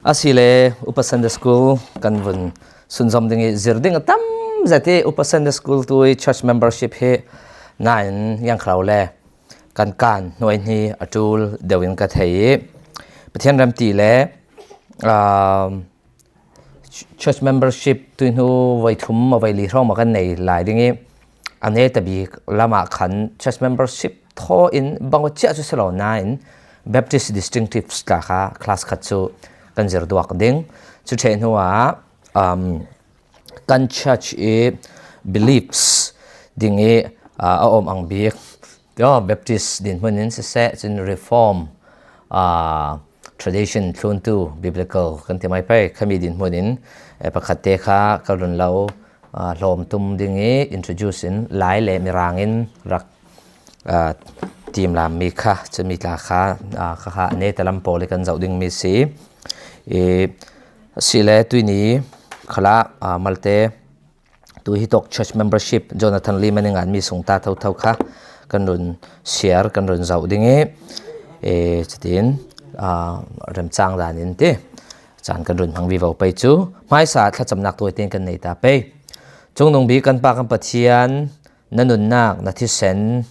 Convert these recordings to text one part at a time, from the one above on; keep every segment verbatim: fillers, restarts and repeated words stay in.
A si le, Upa Sunday School kan vun sunzom ding i zir ding a tam zet i, Upa Sunday School tu i church membership hi nain yang khlau le kan kan hnuai hni a tul deuh in ka thei i, Pathian ram ti le, um, church membership tui hnu voi thum a voi li hrawng ma kan nei lai ding i, a neta bik lamah khan church membership thaw in bang a chiah chu si lo nain Baptist distinctives tla kha class khat chu kan zir duak ding. Chu ṭheh hnuah, um, kan church i beliefs ding i, ah, a om ang bik. Tio, Baptist dinhmun in siseh, cun Reform, ah, tradition thluntu biblical kan ti mai pei. Khami dinhmun in, eh, pakhat te kha ka run lo, ah, hlawm tum ding i introduce in lai le mirang in rak, ah, timlam mi kha, cumi tla kha, ah, kha kha neta lam pawl i kan zoh ding mi si. I, si le tuini khala, ah, malte, tu hi tawk church membership, Jonathan Lee Manning an mi sung ta thotho kha kan run share, kan run zoh ding i, e, chutin, ah, remchang dan in ti, chan kan run hmang vivo pei chu, hmaisa thlachamnak tuai tin kan nei ta pei. Chungnung bik kan pa kan Pathian, na nunnak, na thisen,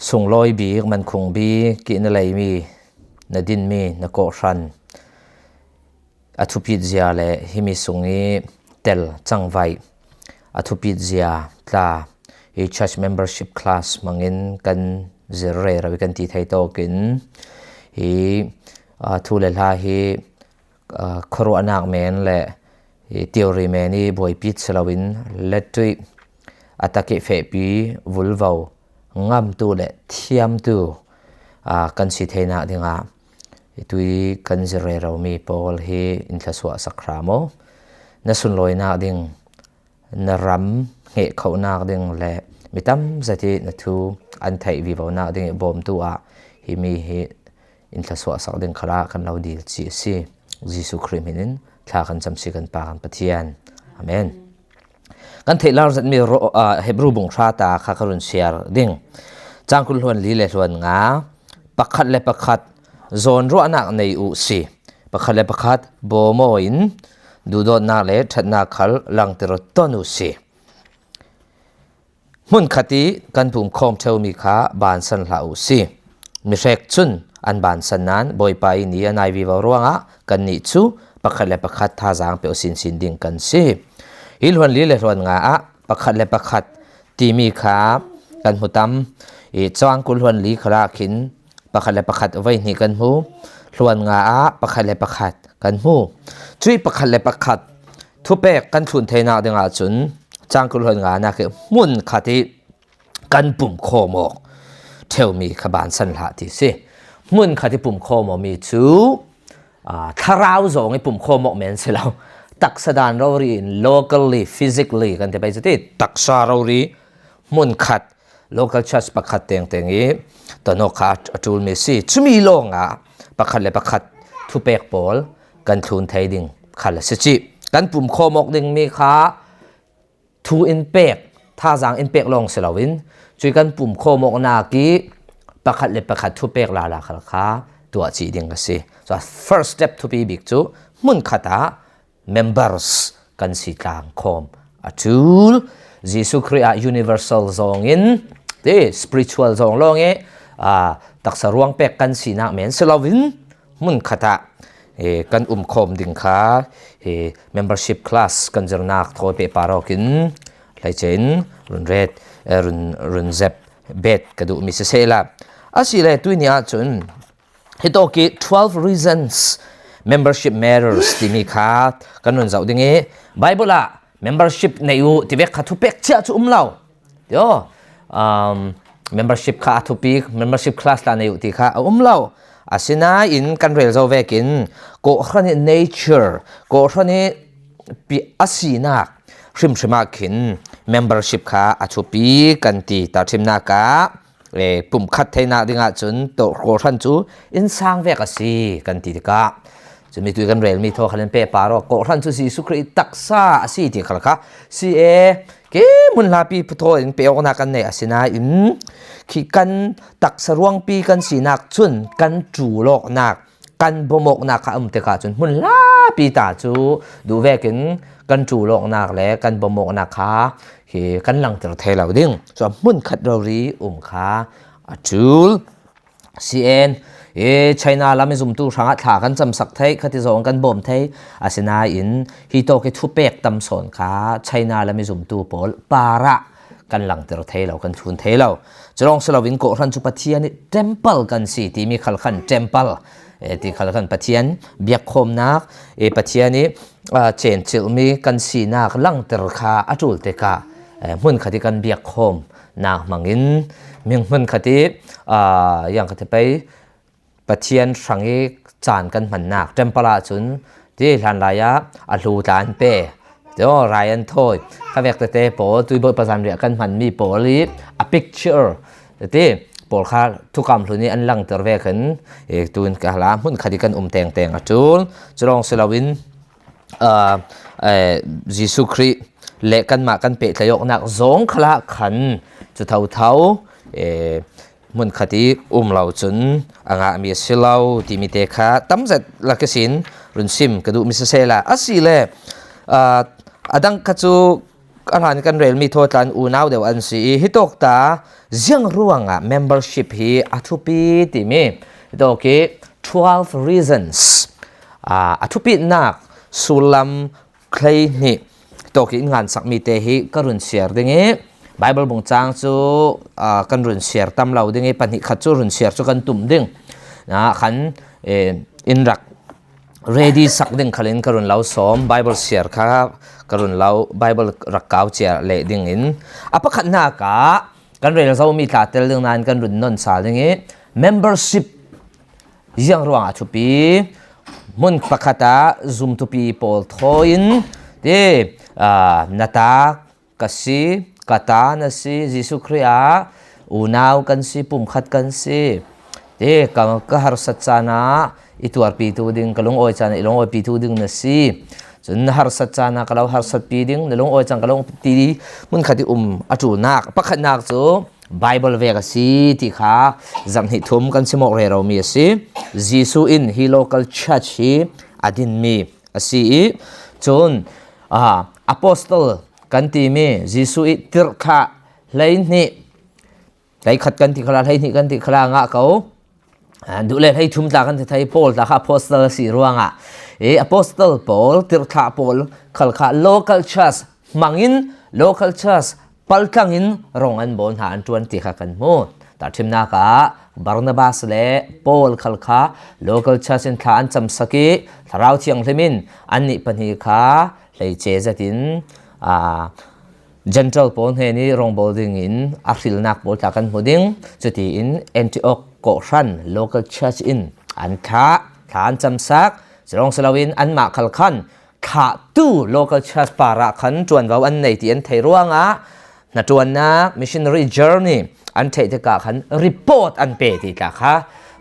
sunglawi bik, mankhung bik, kih na lei mi, na din mi, na kawhhran a thupit zia le himi sung i tel cangvaih a thupit zia tla i church membership class hmangin kan zir rero i kan ti thei tawkin i, ah, thu le hla hi, ah, khuaruahnak men le i theory men i buaipit si loin lettuih a tak i fehpi vulvo ngamtu le thiamtu, ah, kan si theinak dingah i tui kan zir rero mi pawl hi in thlasuahsak hram aw. Na sunlawinak ding, na ram hngeh khohnak ding le mi tam zet i na thu an theih vivonak ding i bawmtu ah himi hi in thlasuahsak ding khalah kan lo dil ci a si. Jesuh Khrih hmin in thla kan cam si kan pa kan Pathian. Amen. Kan theih lar zetmi ro-, ah, Hebru bung hra ta kha ka run share ding. Cang kul hluan li le hluan nga, pakhat le pakhat zawnruahnak nei uh si. Pakhat le pakhat bawmaw in duhdawtnak le ṭhatnak khal langter ton uh si. Hmun khat i kan pumkhawm ṭheumi kha bansan hlah uh si. Mihrek cun an bansan nain Bawipa i ni a nai vivo ruangah kannih cu pakhat le pakhat thazaang pe uh sinsin ding kan si. Hi hluan li le hluan nga ah pakhat le pakhat timi kha kan hmu tam i, cang kul hluan li khalah khin pakhat le pakhat voi hnih kan hmu, hluan nga ah pakhat le pakhat kan hmu. Cuih pakhat le pakhat thupek kan thlun theinak dingah cun cang kul hluan nga nak i hmun khat i kan pumkhawm awk ṭheumi kha bansan hlah ti si. Hmun khat i pumkhawm awmi cu, aa, thlarau zong i pumkhawm awk men si lo. Taksa dan rori in locally, physically kan ti pei cu ti, taksa rori hmun khat, local church pakhat tengteng i tonawk kha a ṭulmi si. Cumi lawngah pakhat le pakhat thupek pawl kan thlun thei ding khal a si cih. Kan pumkhawm awk dingmi kha thu in pek, thazaang in pek lawng si loin, cui kan pumkhawm awknak i pakhat le pakhat thupek lala khal kha tuah cih ding a si. So, first step thupi bik cu hmun khat ah members kan si tlang khawm a ṭul. Jesuh Khrih ah universal zong in, ti, spiritual zong lawng i, aa, taksa ruang pek kan sinak men si loin, hmun khat ah, eh, kan umkhawm ding kha, eh, membership class kan zirnak thawi pehpar awkin hleice in run ret, eh, run, run zep bet ka duhmi si sehla. A si le tuini ahcun hitawk i twelve reasons membership matters timi kha kan run zoh ding i, Bible ah membership nei uh tivek kha thupek chiah cu um lo. Tio, um, membership kha a thupi, membership class tla nei uh ti kha a um lo. Asinain kan rel zo vekin kawhhran i nature, kawhhran i pi-, a sinak hrimhrim ah khin membership kha a thupi kan ti. Tahṭhimnak ah, eh, pumkhat theinak dingah cun tawh kawhhran cu innsang vek a si kan ti tikah, cumi tui kan relmi thaw khal in pehpar aw, kawhhran cu Jesuh Khrih taksa a si ti khal kha si e. Ke hmun hlapi puthaw in pe awknak kan nei asinain khi kan taksa ruangpi kan sinak cun kan ṭul awknak, kan bawmawknak kha a um tikah cun hmun hlapi ta cu duh vekin kan ṭul awknak le kan bawmawknak kha hi kan langter thei lo ding. Cun hmun khat rori um kha a ṭul. C N, e, China lam i zumtu hrangah thla kan camsak theih, khati zong kan bawm thei. Asinain hi tawk i thupek tam sawn kha China lam i zumtu pawl parah kan langter thei lo, kan thlun thei lo. Cu lawng si loin Kawhhran cu Pathian i temple kan si timi khal khan temple, e, ti khal khan Pathian biakkhawmnak, e, Pathian i, a, cencilhmi kan sinak langter kha a ṭul tikah, e, hmun khat i kan biakkhawm nak hmangin, mi hmun khat i, aa, yang khat i pei Pathian hrang i caan kan hmannak temple ah cun ti hlanlai ah a hlu tla an pe. Tio, rai an thawi. Kha vek tete pawl, tuibawi pazan riah kan hmanmi pawl i a picture ti pawl kha thukam hlun i an langter ve kan, e, tun ka hla hmun khat i kan um tengteng a ṭul. Cu lawng si loin, aa, eh, Jesuh Khrih le kanmah kan pehtlaih awknak zong khalah khan cu thotho, eh, hmun khat i um lo cun a ngahmi a si lo timi te kha tam zet lak ihsin run sim ka duhmi sisehla a si le, aa, a dang kha cu a hlan kan relmi thawtlan unau deuh an si i, hitawk ta ziang ruangah membership hi a thupi timi, hitawk i twelve reasons, aa, a thupitnak sullam hleihnih tawk i in ngansakmi te hi ka run share ding i, Bible bung cang cu, aa, kan run share tam lo ding i, pahnih khat cu run share cu kan tum ding. Ah, khan, eh, in rak ready sak ding khalin ka run lo sawm, Bible share kha ka run lo, Bible rak kau cia leh ding in, a pakhatnak ah kan rel zomi tla tel ding nain kan run non sal ding i, membership ziang ruang a thupi, hmun pakhat ah zumtupi pawl thawi in, ti, aa, na ta ka si, ka ta na si, Jesuh Khrih ah unau kan si, pumkhat kan si. Ti, ka, ka harsat caan ah i tuarpitu ding, ka lungawi caan ah i lungawipitu ding na si. Cun na harsat caan ah ka lo harsatpi ding, na lungawi caan ka lungawiti hmun khat i um a ṭulnak. Pakhatnak cu Bible vek a si ti kha zarh hnih thum kan simawk reromi a si. Jesuh in hi local church hi a dinmi a si i, cun, aa, apostle kan timi Jesuh i tirhthlah hleihnih, hleikhat kan ti khalah, hleihnih kan ti khalah a ngah ko. Aa, duh le hleithum tla kan ti thei, Paul tla kha apostle a si ruangah, e, apostle pawl, tirhthlah pawl khal kha local church hmangin, local church paltlangin rong an bawl hna, an ṭuan ti kha kan hmu. Tahṭhimnak ah Barnabas le Paul khal kha local church in thla an camsak i, Thlarau Thianghlim in annih pahnih kha hleice zetin, aa, Gentile pawl hnen i rongbawl dingin a hrilnak pawl tla kan hmu ding. Cutiin Antioch kawhhran local church in an thlah, thla an camsak. Cu lawng si loin anmah khal khan thlahtu local church parah khan ṭuanvo an nei ti an theih ruangah hnaṭuannak, missionary journey, an theih tikah khan report an pe ti tla kha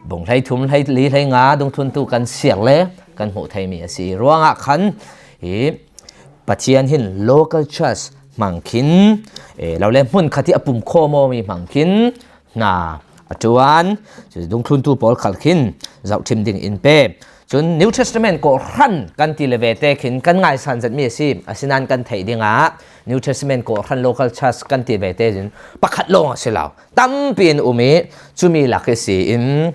bung hleithum, hleili, hleinga dungthluntu kan share le kan hmuh theimi a si ruangah khan hi Pathian hin local church hmang khin, e, lo le hmun khat hi a pumkhawm awmi hmang khin hna a ṭuan, cu dungthluntu pawl khal khin zohṭhim ding in pe. Cun New Testament kawhhran kan ti le vete khin kan ngaisan zetmi a si, asinain kan theih dingah New Testament kawhhran local church kan ti vete cun pakhat lawng a si lo. Tampi an um i, cumi lak ihsin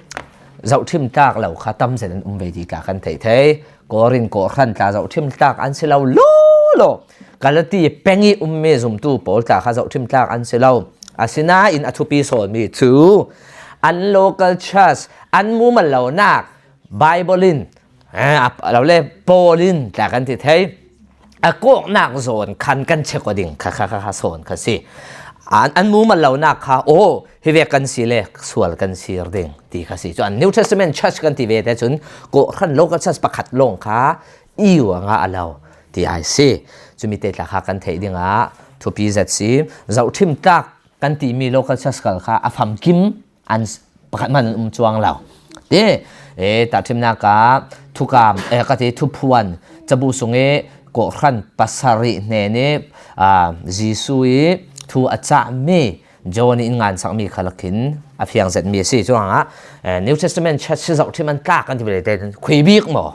zohṭhim tlak lo kha tam zet an um ve ti tla kan theih thei. Korin kawhhran tla zohṭhim tlak an si lo lawlaw, Galati peng i ummi zumtu pawl tla kha zohṭhim tlak an si lo. Asinain a thupi sawmi cu an local church, an mumal lonak, Bible in, eh, a, a lo le Paul in tla kan ti thei, a kawknak zawn khan kan check aw ding kha, kha, kha, kha sawn kha si. An, an mumal lonak kha, aw, hi vek kan si le sual kan sir ding ti kha si. Cun New Testament church kan ti vete cun kawhhran local church pakhat lawng kha i u a ngah a lo ti ai si. Cumi te tla kha kan theih dingah thupi zet si. Zohṭhim tlak kan timi local church khal kha a famkim an s-, pakhat hmanh an um cuang lo. Ti, e, tahṭhimnak ah thukam, e, ka ti, thuphuan cabu sung i kawhhran pasarih hnen i, aa, Jesuh i thu a cahmi John i in ngansakmi khal khin a fiang zet mi a si. Chuangah, eh, New Testament Church si zohṭhim an tlak kan ti ve le te khui bik maw?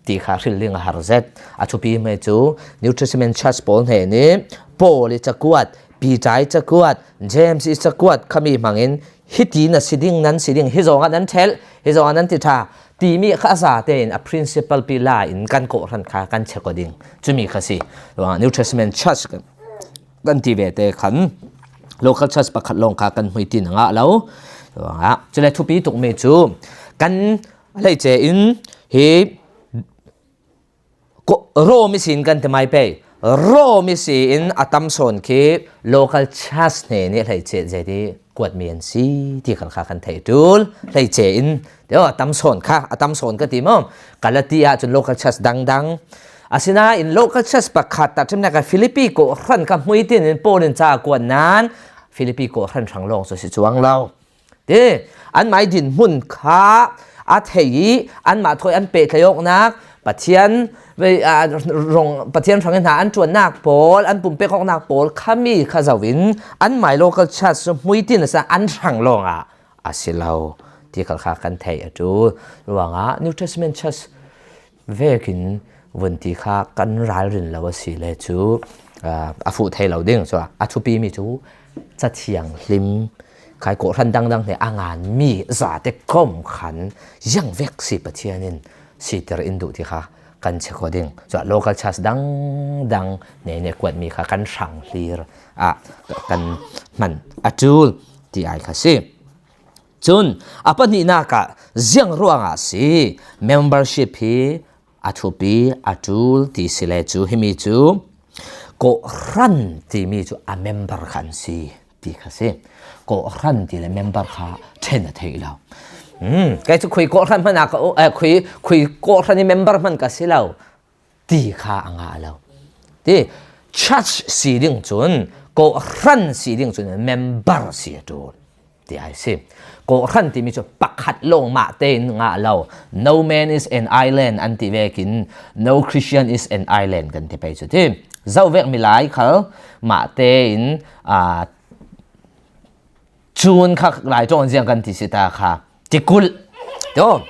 Ti kha hril ding a har zet. A thupi mai chu New Testament Church pawl hnenih Paul i cakuat, Peter i cakuat, James i cakuat khami hmangin hiti na si ding, nan si ding, hi zawngah nan ṭhelh, hi zawngah nan ti ṭha, timi kha a zatein a principle pi la in kan kawhhran kha kan check aw ding. Chumi kha si. New Testament Church kan, kan ti ve te khan local church pakhat lawng kha kan hmuitin a ngah lo. Chule thupi tuk mi chu kan hleice in hi Ko-, Rome ihsin kan ti mai pei. Rome ihsin a tam sawn khi local church hnenih hleice zet i kuat mi an si ti kal kha kan thei tul. Hleice in, tio, a tam sawn kha, a tam sawn ka ti maw? Galati ah cun local church dangdang. Asinain local church pakhat tahṭhimnak ah Philippi kawhhran kha hmuitin in Paul in ca kuat nan Philippi kawhhran hrang lawng cu si cuang lo. Ti, anmah i dinhmun kha a thei i, anmah thawi an pehtlaih awknak, Pathian, ve-, aa, rong, Pathian hrangin hna an ṭuannak pawl, an pumpek awknak pawl khami kha zoin, anmah i local church cu hmuitin a si, an hrang lawngah a si lo ti kal kha kan theih a ṭul. Ruangah New Testament church vekin vun ti kha kan ralrin lo a si le cu, aa, a fuh thei lo ding. Cu a thupi mi cu Cathiang Hlim khai kawhhran dangdang hne a ngan mi zate kom khan ziang vek si Pathian in siter in duh ti kha kan check aw ding. Cu a local church dangdang hnenih kuat mi kha kan hrang hlir ah kan hman a ṭul ti ai kha si. Cun a pahnihnak ah ziang ruangah si membership hi a thupi a ṭul ti si le cu himi cu kawhhran timi cu a member kha an si ti kha si. Kawhhran ti le member kha ṭhen a theih lo. Hmm, kei cu khui kawhhran hmanh a ka, eh, khui, khui kawhhran i member hmanh ka si lo ti kha a ngah lo. Ti, church si ding cun, kawhhran si ding cun member si a ṭul ti ai si. Kawhhran timi cu pakhat lawng mah tein ngah lo. No man is an island an ti vekin, no Christian is an island kan ti pei cu ti. Zo vek milai khal mah tein, aa, cun kha Lai ṭawng ziang kan ti si ta kha. Tikulh. Tio.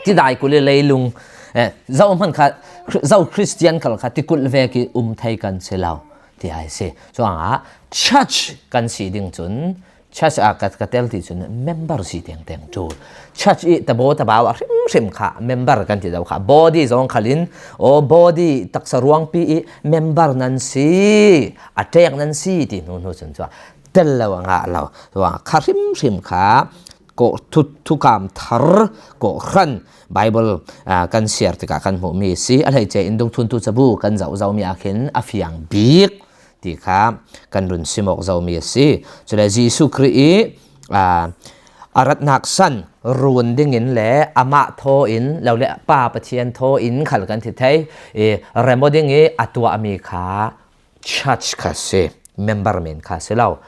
Tidai kulh i leilung. Eh, zo hman kha, Zo Christian khal kha tikulh vek i um thei kan si lo ti ai si. Cuangah church kan si ding cun, church ah ka, ka tel ti cun member si tengteng ṭul. Church i tabaw tabau a hrimhrim kha member kan ti zo kha. Body zong khalin, aw, body taksa ruangpi i member nan si, a ṭek nan si ti hnu hnu cun cu a tel lo a ngah lo. Ruangah kha hrimhrim kha kawh thu, thukam thar kawhhran Bible, aa, kan siar tikah kan hmuh mi si. A hleice in dungthluntu cabu kan zoh zo mi ah khin a fiang bik ti kha kan run simawk zo mi a si. Cule Jesuh Khrih i, aa, a ratnak san run dingin le amah thaw in, lo le Pa Pathian thaw in khal kan ti thei, i, rem aw ding i a tuah mi kha church kha si, member men kha si lo.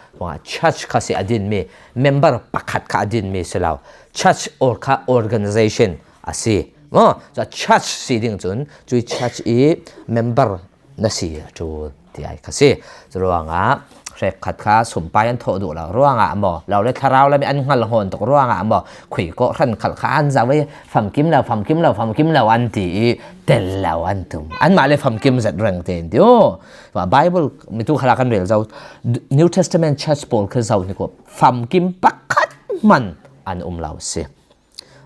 Church kha si a din mi, member pakhat kha a din mi si lo. Church or kha organization a si. Maw, cu church si ding cun, cui church i member na si a ṭul ti ai kha si. Cu ruangah hrekkhat kha sumpai an thawh duh lo ruangah maw, lo le thlarau lam i an hngal hawn tuk ruangah maw, khui kawhhran khal kha an zoh i famkim lo, famkim lo, famkim lo an ti i tel lo an tum. Anmah le famkim zet reng tein ti u. Bible mi tu khalah kan rel zo, New Testament church pawl kha zoh ni ko famkim pakhat hman an um lo si.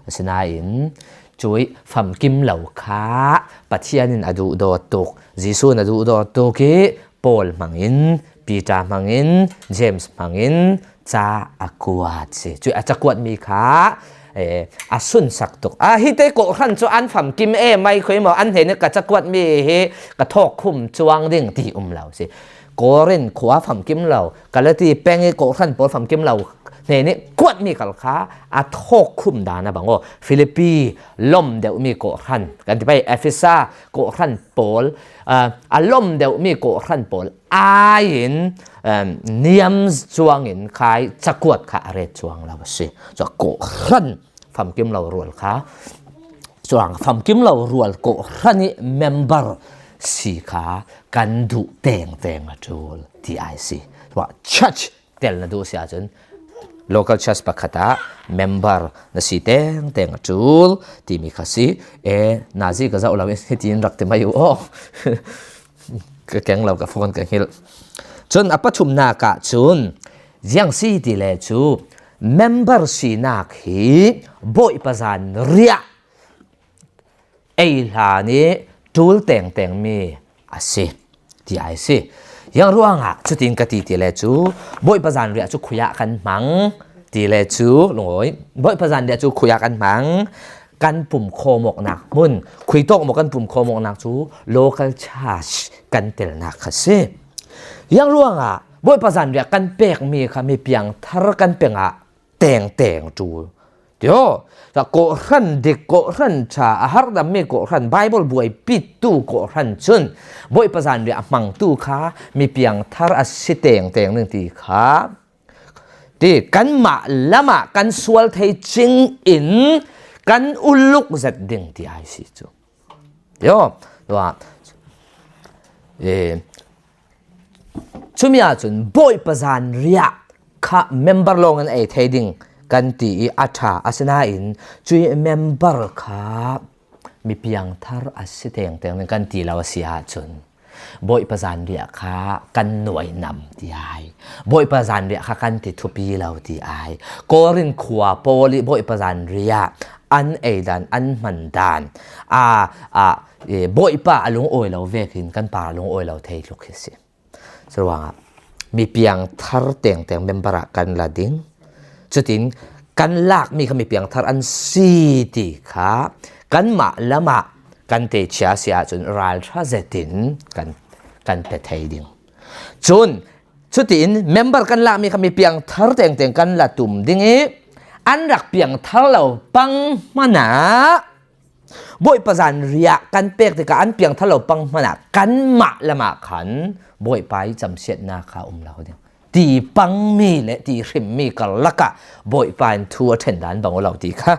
Asinain cui famkim lo kha Pathian in a duhdawt tuk, Jesuh in a duhdawt tuk i Paul hmangin, Peter hmangin, James hmangin ca a kuat si. Cui a cakuat mi kha, eh, a sunsak tuk. A, hite kawhhran cu an famkim e mai khui maw, an hnenih ka cakuat mi hi ka thawkkhum cuang ding ti um lo si. Korin khua famkim lo, Galati peng i kawhhran pawl famkim lo, hnenih kuat mi kal kha a thawkkhum dan a bang aw. Philippi lom deuh mi kawhhran kan ti pei, Efesa kawhhran pawl, a, a lom deuh mi kawhhran pawl ai in, em, niam cuangin khai cakuat kha a ret cuang lo a si. Cua kawhhran famkim lo rual kha, cuang famkim lo rual kawhhran i member si kha kan duh tengteng a ṭul ti ai si. Cua church tel na duh si ahcun Local church pakhat ah member na si tengteng a ṭul timi kha si. E, nazi ka zoh lo in hitin rak ti mai uh aw. Ka keng lo, ka phone ka nghilh. Cun a pathumnak ah cun ziang si ti le cu member sinak hi Bawipa zanriah ei hlan i ṭul tengtengmi a si, ti a si. Ziang ruangah cutin ka ti ti le cu Bawipa zanriah cu khui ah kan hmang ti le cu lungawi, Bawipa zanriah cu khui ah kan hmang, kan pumkhawm awknak hmun, khui tawk maw kan pumkhawm awknak cu local church kan telnak kha si. Ziang ruangah Bawipa zanriah kan pekmi kha mi piangthar kan pengah tengteng ṭul. Tio, kawhhran dik, kawhhran ṭha, a harhdammi kawhhran, Baibal buaipitu kawhhran cun Bawipa zanriah a hmangtu kha mi piangthar a si tengteng ning ti kha ti, kanmah lamah kan sual thei cing in kan uluk zet ding ti a si cu. Yo, tua, e, cumi ahcun Bawipa zanriah kha member lawng in ei thei ding kan ti i a ṭha, asinain cui member kha mi piangthar a si tengteng ding kan ti lo a si ahcun Bawipa zanriah kha kan nuainam ti ai. Bawipa zanriah kha kan ti thupi lo ti ai. Korin khua pawl i Bawipa zanriah an ei dan, an hman dan, a, a, e, Bawipa a lungawi lo vekin kan par a lungawi lo thei tluk hi si. Curuangah mi piangthar tengteng member ah kan la ding. Cutin kan lakmi kha mi piangthar an si ti kha kanmah lamah kan teichia si ahcun ralṭha zetin kan, kan pe thei ding. Cun cutin member kan lakmi kha mi piangthar tengteng kan la tum ding i an rak piangthar lo pang hmanah Bawipa zanriah kan pek tikah an piangthar lo pang hmanah kanmah lamah khan Bawipa i camsiatnak kha um lo ding. Ti pangmi le ti hrimmi karlak ah Bawipa in thu a ṭhen dan bang aw lo ti kha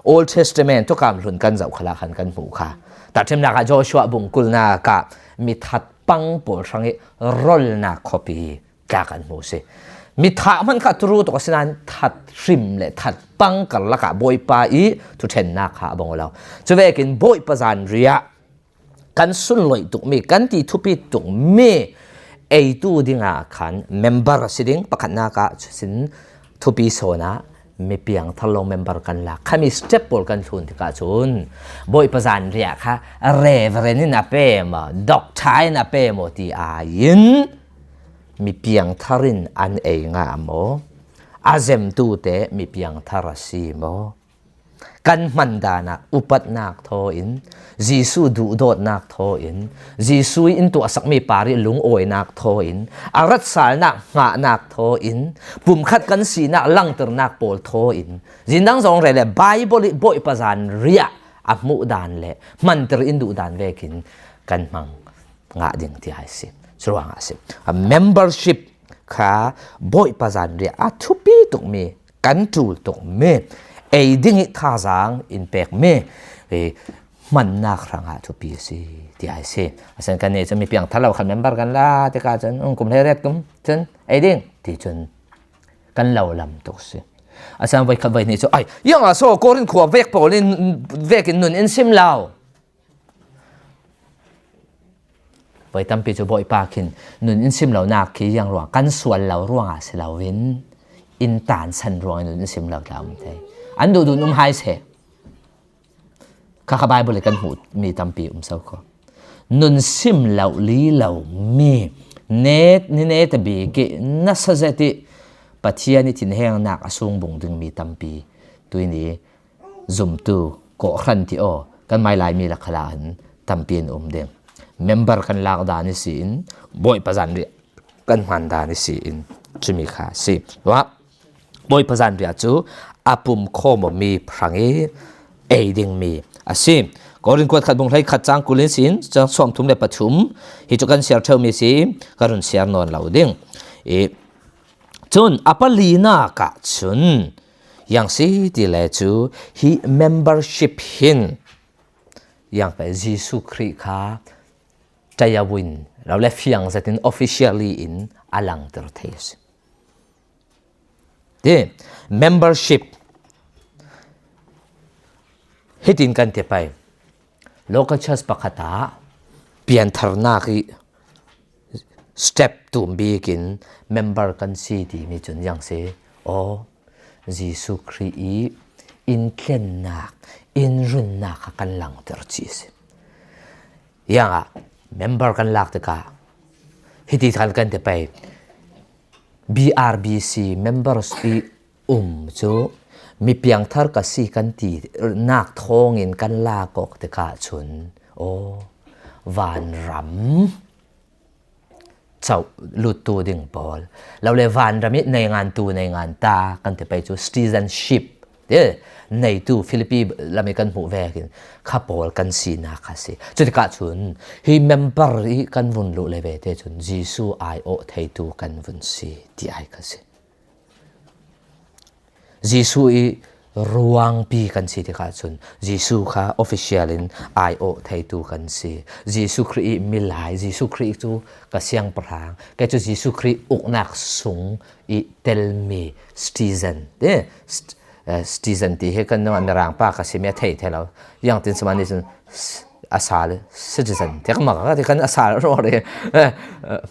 Old Testament thukam hlun kan zoh khalah khan kan hmuh kha. Tahṭhimnak ah Joshua bungkulnak ah mi that pang pawl hrang i rolnak khuapi tla kan hmu si. Mi thah hman kha turu tuk asinain that hrim le that pang karlak ah Bawipa i thuṭhennak kha a bang aw lo. Cuvekin Bawipa zanriah kan sunloih tukmi, kan ti thupi tukmi eitu dingah khan member a si ding pakhatnak ah cutin thupi sawn ah mi piangthar lo member kan lak. Khami step pawl kan thlun tikah cun Bawipa zanriah kha Reverend in a pe maw, Doctor in a pe maw ti aiin mi piangthar in an ei ngah maw? A zemtu te mi piangthar a si maw? Kan hman dan ah upatnak thaw in, Jesuh duhdawtnak thaw in, Jesuh in tuahsakmi par i lungawinak thaw in, a ratsalnak hngahnak thaw in, pumkhat kan sinak langternak pawl thaw in, zindang zong rel le Baibal i Bawipa zanriah a hmuh dan le hmanter in duh dan vekin kan hmang ngah ding ti a si. Curuangah a si. A membership kha Bawipa zanriah a thupi tukmi, kan ṭul tukmi, ei ding i thazaang in pekmi, e, hmannak hrangah thupi a si ti a si. A san kan nih cu mi piangthar lo khan member kan la tikah cun, um, kum hleiriat kum cun ei ding ti cun kan lo lam tuk si. A san voi khat voi nih cu, ai, ziangah so Korin khua vek pawl in vekin nun in sim lo. Voi tampi cu Bawipa khin nun in sim lonak khi ziang ruang, kan sual lo ruangah si loin in tansan ruangin nun in sim lo tla um thei. An duhduh um hai seh. Kha kha Baibal i kan hmuh mi tampi um so ko. Nun sim lo li lo mi net ni net a bik i nasa zet i Pathian i thinhengnak a sungbung ding mi tampi tuini zumtu kawhhran ti aw, kan mai Laimi lakkhal ah hin tampi an um ding. Member kan lak dan i si in, Bawipa zanriah kan hman dan i si in, cumi kha a si. Tuah, Bawipa zanriah cu a pumkhawm mi hrang i ei dingmi a si. Korin kuat khat bung hleikhat cang kul in si in, cang sawmthum le pathum hi cu kan siar ṭheu mi si, ka run siar nawn lo ding. I, cun a palinak ah cun, ziang si ti le cu hi membership hin ziang pe Jesuh Khrih kha ṭayawin lo le fiang zetin officially in a langter thei a si. Ti, membership. Hitin kan ti pai. Local church pakhat ah piantharnak i step tum bikin member kan si timi cun ziang si. Aw, Jesuh Khrih i in tlennak, in runnak kha kan langter ci si. Ziangah member kan lak tikah hiti khan kan ti pai. B R B C members i um cu mi piangthar ka si kan ti nak thawngin kan lak awk tikah cun, aw, vanram chauh luttu ding pawl, lole vanram i neingantu, neinganta kan ti pai cu citizenship ti neitu Philippi lam i kan hmuh vekin kha pawl kan sinak kha si. Cutikah cun hi member i kan vun luh le ve te cun Jesuh aiawh theitu kan vun si ti ai kha si. Jesuh i ruangpi kan si tikah cun Jesuh kha official in aiawh theitu kan si. Jesuh Khrih i milai, Jesuh Khrih cu ka siangpahrang, kei cu Jesuh Khrih uknak sung i telmi citizen, eh, st-, eh, citizen ti hi kan nungah Mirang pa ka simi a thei thei lo. Ziangtin sima nih cun s-, a sal citizen tiah ka mak a ti kan a sal rawh rih. Eh, eh,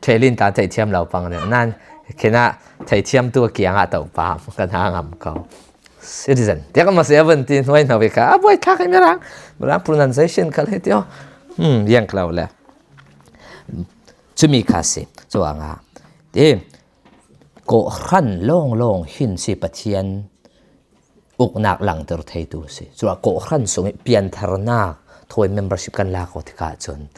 Theilin ta theithiam lo pang deuh. Nan, khinah theithiam tu a kiangah to pa, kan hna ngam ko. Citizen. Tiak a masi a vun ti hnuai hno i kha. A buai thak i Mirang. Mirang pronunciation kal hi tio. Hmm, yang klau le. Cumi kha si. Cuangah. Ti, kawhhran lawnglawng hin si Pathian uknak langter theitu a si. Cuah kawhhran sung i piantharnak thawi membership kan lak aw tikah cun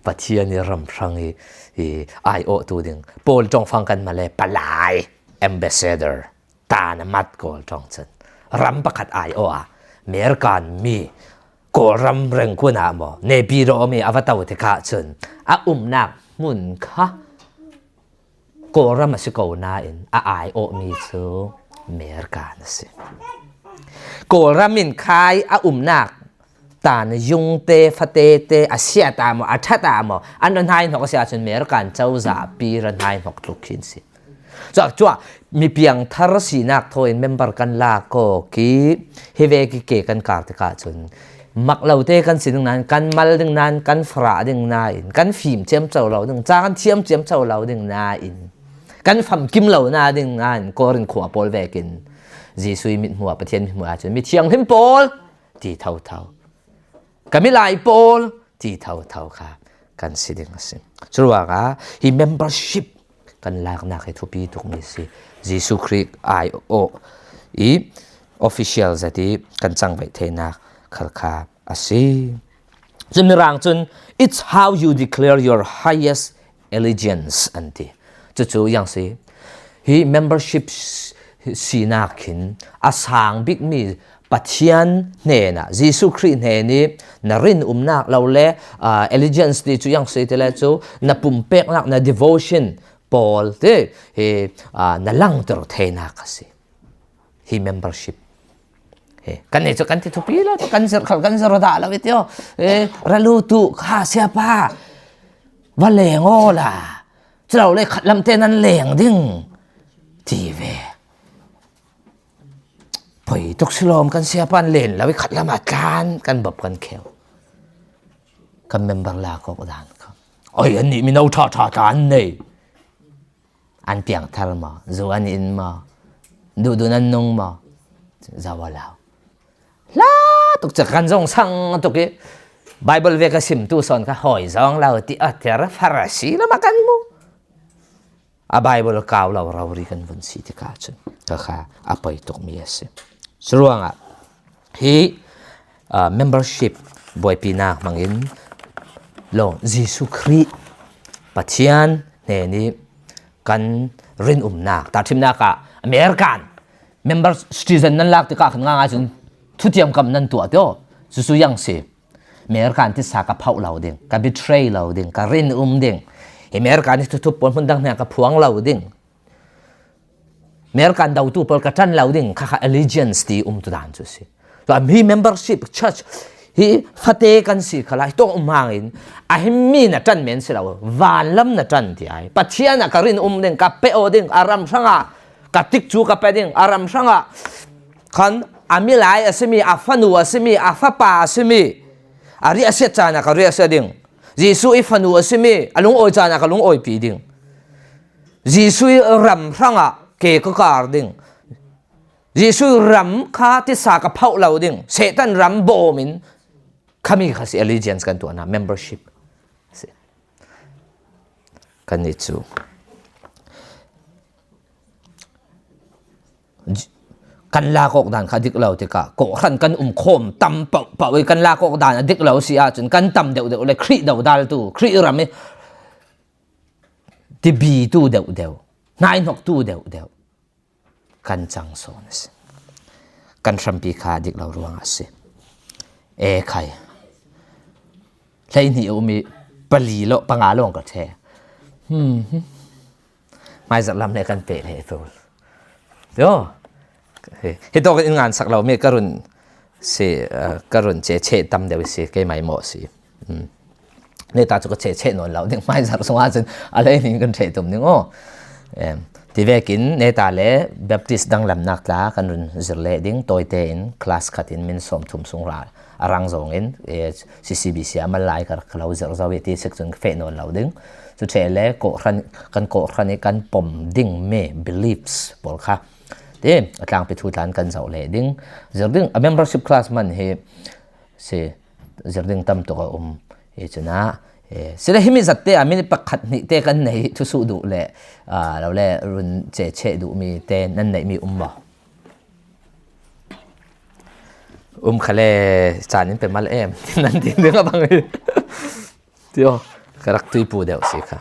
Pathian i ram hrang i, i aiawhtu ding. Paul ṭawngfang kan male palai ambassador ta na mat Kawl ṭawng cun ram pakhat aiawh ah American mi Kawlram rengkuan ah maw, Naypyidaw mi a va to tikah cun a umnak hmun kha Kawlram a si ko nain a aiawhmi cu American a si. Kawlram in khai a umnak tan yungte, fatete, a siat ah maw, a ṭhat ah maw, an ra hnai hnawk a si ahcun American cozah pi ra hnai hnawk tluk khin si. Cuah, cuah, mi piangthar sinak thaw in member kan lak awk i hi vek i ke kan kar tikah cun mak lote kan si ding nain, kan mal ding nain, kan farah ding nain, kan fim ciamco lo ding, ca kan thiam ciamco lo ding nain, kan famkim lo na ding nain, Korin khua pawl vekin Jesuh i mithmuh ah, Pathian mithmuh ah cun mi thianghlim pawl ti thotho, ka milai pawl ti thotho kha kan si ding a si. Curuangah hi membership kan laknak hi thupi tukmi a si. Jesuh Khrih aiawh i official zat i kan cangvaih theinak khal kha a si. Cun Mirang cun, "It's how you declare your highest allegiance," an ti. Cucu yang si. Hi membership s-, sinak khin a sang bikmi Pathian hnenah, Jesuh Khrih hnen i na rinumnak lo le, aa, allegiance ti cu yang si ti le cu na pumpeknak, na devotion pawl ti hi, aa, na langter theinak a si. Hi membership. He, kan nih cu kan ti thupi lo, kan zir khal, kan zir dah lo i tio. Eh, ra lut u kha siapa. Va leng aw la. Culo le khatlam te nan leng ding. Ti ve. Poi tuk si lawm, kan siapa an len lo i khatlam ah tlan kan bawp kan kheu. Kan member lak awk dan kha. Oi, an nih mino ṭha ṭha tla an nei. An piangthar maw? Zu an in maw? Duhduh nan nung maw? Zo a lo. Hla tuk cak kan zong sang tuk i Bible ve ka sim tu sawn kha hawi zong lo ti a ter Farasi lam ah kan mu. A Bible kau lo rori kan vun si tikah cun ka kha a poi tukmi a si. Curuangah hi, aa, membership buaipinak hmangin lo Jesuh Khrih Pathian hnen i kan rinumnak, tahṭhimnak ah American member citizen nan lak tikah khan ngai cun thutiam kam nan tuah tio. Cucu yang si. American tisa ka phauh lo ding, ka betray lo ding, ka rinum ding. Hi American hi thuthup pawl hmun dang hna ka phuang lo ding. American dotu pawl ka ṭan lo ding, kha kha allegiance ti um tu dan cu si. Tua mi membership church hi fate kan si kha lai, hi tawng um hangin a hi mi na ṭan men si lo, vanlam na ṭan ti ai. Pathian ah ka rinum ding, ka pe aw ding, a ram hrangah A tikcu ka pe ding, a ram hrangah khan a milai a si mi, a fanu a si mi, a fapa a si mi, a riahsiat caan ah ka riahsiat ding. Jesuh i fanu a si mi, a lungawi caan ah ka lungawipih ding. Jesuh i ram hrangah ke ka kar ding. Jesuh i ram kha tisa ka phauh lo ding. Satan ram bawm in khami kha si, allegiance kan tuahna, membership si. Kan nih cu kan lak awk dan kha a dik lo tikah, kawhhran kan um khawm tam paohpaoh i kan lak awk dan a dik lo si ahcun kan tam deuhdeuh le Khrih dodaltu, Khrih ram i tibitu deuhdeuh, hnaihnoktu deuhdeuh kan cang sawn a si. Kan hrampi kha a dik lo ruangah a si. E khai. Hleihnih a um i pali lo, panga lawng ka ṭhe. Hmm. Hmaizarh lam le kan peh le pawl. Tio. Hi, hi tawk in ngansak lo mi ka run si, ah, ka run ceceh tam deuh si, keimah i maw si. Hmm. Neta cu ka ceceh nawn lo ding, hmaizarh sungah cun a lei ning kan ṭheh tum ding aw. Em, ti vekin neta le Baptist danglamnak tla kan run zir leh ding, tawite in class khat in min sawmthum sung hra a rang zongin, eh, C C B C a mal lai ka rak ka lo zirh zo i ti sik cun ka feh nawn lo ding. Cu ṭheh le kawhhran, kan kawhhran i kan pom ding mi beliefs pawl kha ti a tlangpi thu tlan kan zoh leh ding. Zir ding, a membership class man hi si, zir ding tam tuk a um. I cunah, eh, si le himi zatte ah minute pakhat hnih te kan nei thusuh duh le, ah, lo le run ceceh duh mi te nan neih mi um maw? Um kha le caan in pe mal em, nan ti ding a bang hi. Tio, ka rak tuipu deuh si kha.